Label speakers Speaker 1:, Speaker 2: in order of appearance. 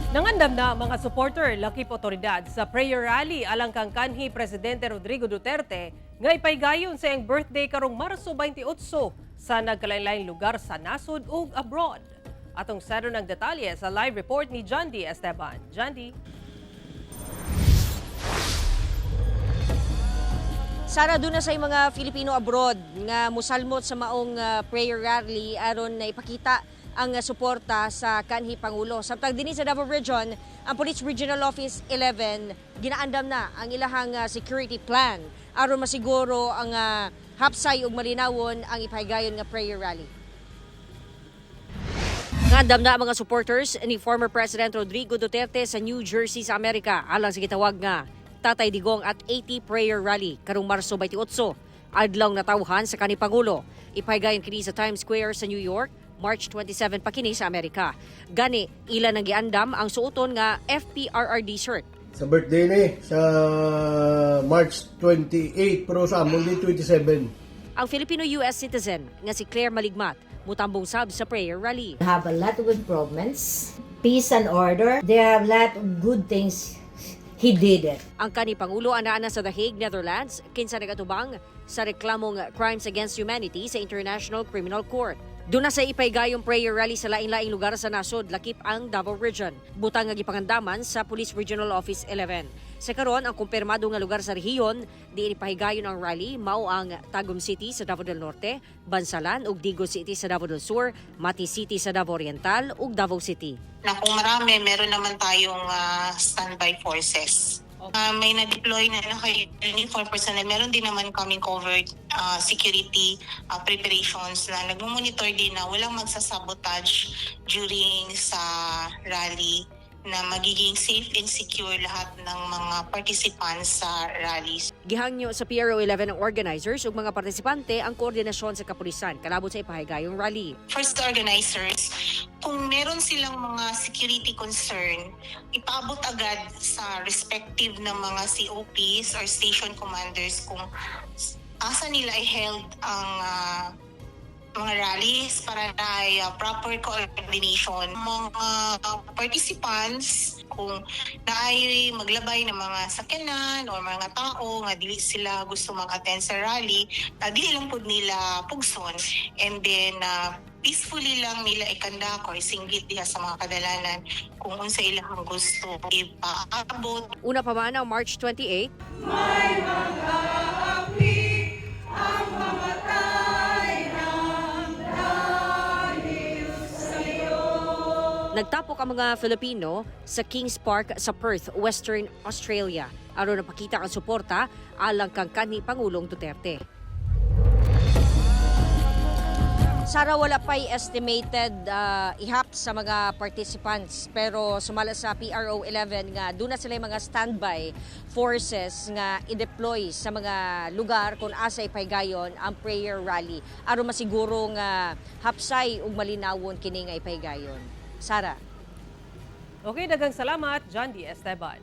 Speaker 1: Nangandam na ang mga supporter lakip otoridad sa prayer rally alang kang kanhi Presidente Rodrigo Duterte nga ipaygayon sa iyang birthday karong Marso 28 sa nagkalain-laing lugar sa nasod ug abroad. Atong saro ng detalye sa live report ni John D. Esteban. John D.
Speaker 2: Sara, doon na sa mga Filipino abroad nga musalmot sa maong prayer rally aron na ipakita ang suporta sa kanhi Pangulo. Samtang dinhi sa Davao Region, ang Police Regional Office 11 ginaandam na ang ilahang security plan aron masiguro ang hapsay ug malinawon ang ipahigayon nga prayer rally. Ngandam na ang mga supporters ni former President Rodrigo Duterte sa New Jersey sa Amerika alang sa gitawag nga Tatay Digong at 80 Prayer Rally karong Marso 28. Adlaw natawhan sa kani Pangulo. Ipahigayon kini sa Times Square sa New York, March 27 pa kini sa Amerika. Gani, ilan ang giandam ang suoton nga FPRRD shirt.
Speaker 3: Sa birthday ni, sa March 28, pero sa amon di 27.
Speaker 2: Ang Filipino-US citizen nga si Claire Maligmat mutambong sab sa prayer rally.
Speaker 4: Have a lot of improvements, peace and order. There are a lot of good things he did it.
Speaker 2: Ang kani Pangulo anaa na sa The Hague, Netherlands, kinsa nagatubang sa reklamong Crimes Against Humanity sa International Criminal Court. Doon na sa ipaygayong prayer rally sa laing-laing lugar sa nasod, lakip ang Davao Region. Butang nga gipangandaman sa Police Regional Office 11. Sa karon ang kumpirmado nga lugar sa rehiyon diin ipahigayon ang rally mao ang Tagum City sa Davao del Norte, Bansalan ug Digos City sa Davao del Sur, Mati City sa Davao Oriental ug Davao City.
Speaker 5: Na kung marami, meron naman tayong standby forces. May na-deploy na naka-uniform personnel. Meron din naman kaming covered security preparations na nagmumonitor din na walang magsasabotage during sa rally, na magiging safe and secure lahat ng mga participants sa rallies.
Speaker 2: Gihangyo sa PRO 11 ang organizers ug mga partisipante ang koordinasyon sa kapulisan kalabot sa ipahigayong rally.
Speaker 5: First, the organizers, kung meron silang mga security concern, ipaabot agad sa respective na mga COPs or station commanders kung asa nila i-held ang mga rallies para na ay proper coordination. Mga participants, kung naay maglabay ng mga sakyanan or mga tao nga dili sila gusto mag-attend sa rally, dili lang pud nila pugson and then peacefully lang nila ikandak or isinggit diha sa mga kadalanan kung unsa ilang gusto ipaabot.
Speaker 2: Una pa man ang March 28, nagtapok ang mga Filipino sa Kings Park sa Perth, Western Australia aron napakita ang suporta alang kang kanhi Pangulong Duterte. Sara, wala pa'y estimated ihap sa mga participants, pero sumala sa PRO 11 nga doon na sila yung mga standby forces nga i-deploy sa mga lugar kung asa ipahigayon ang prayer rally aron masiguro nga hapsay ug malinawon kini nga ipahigayon. Sara.
Speaker 1: Okay, daghang salamat, John D. Esteban.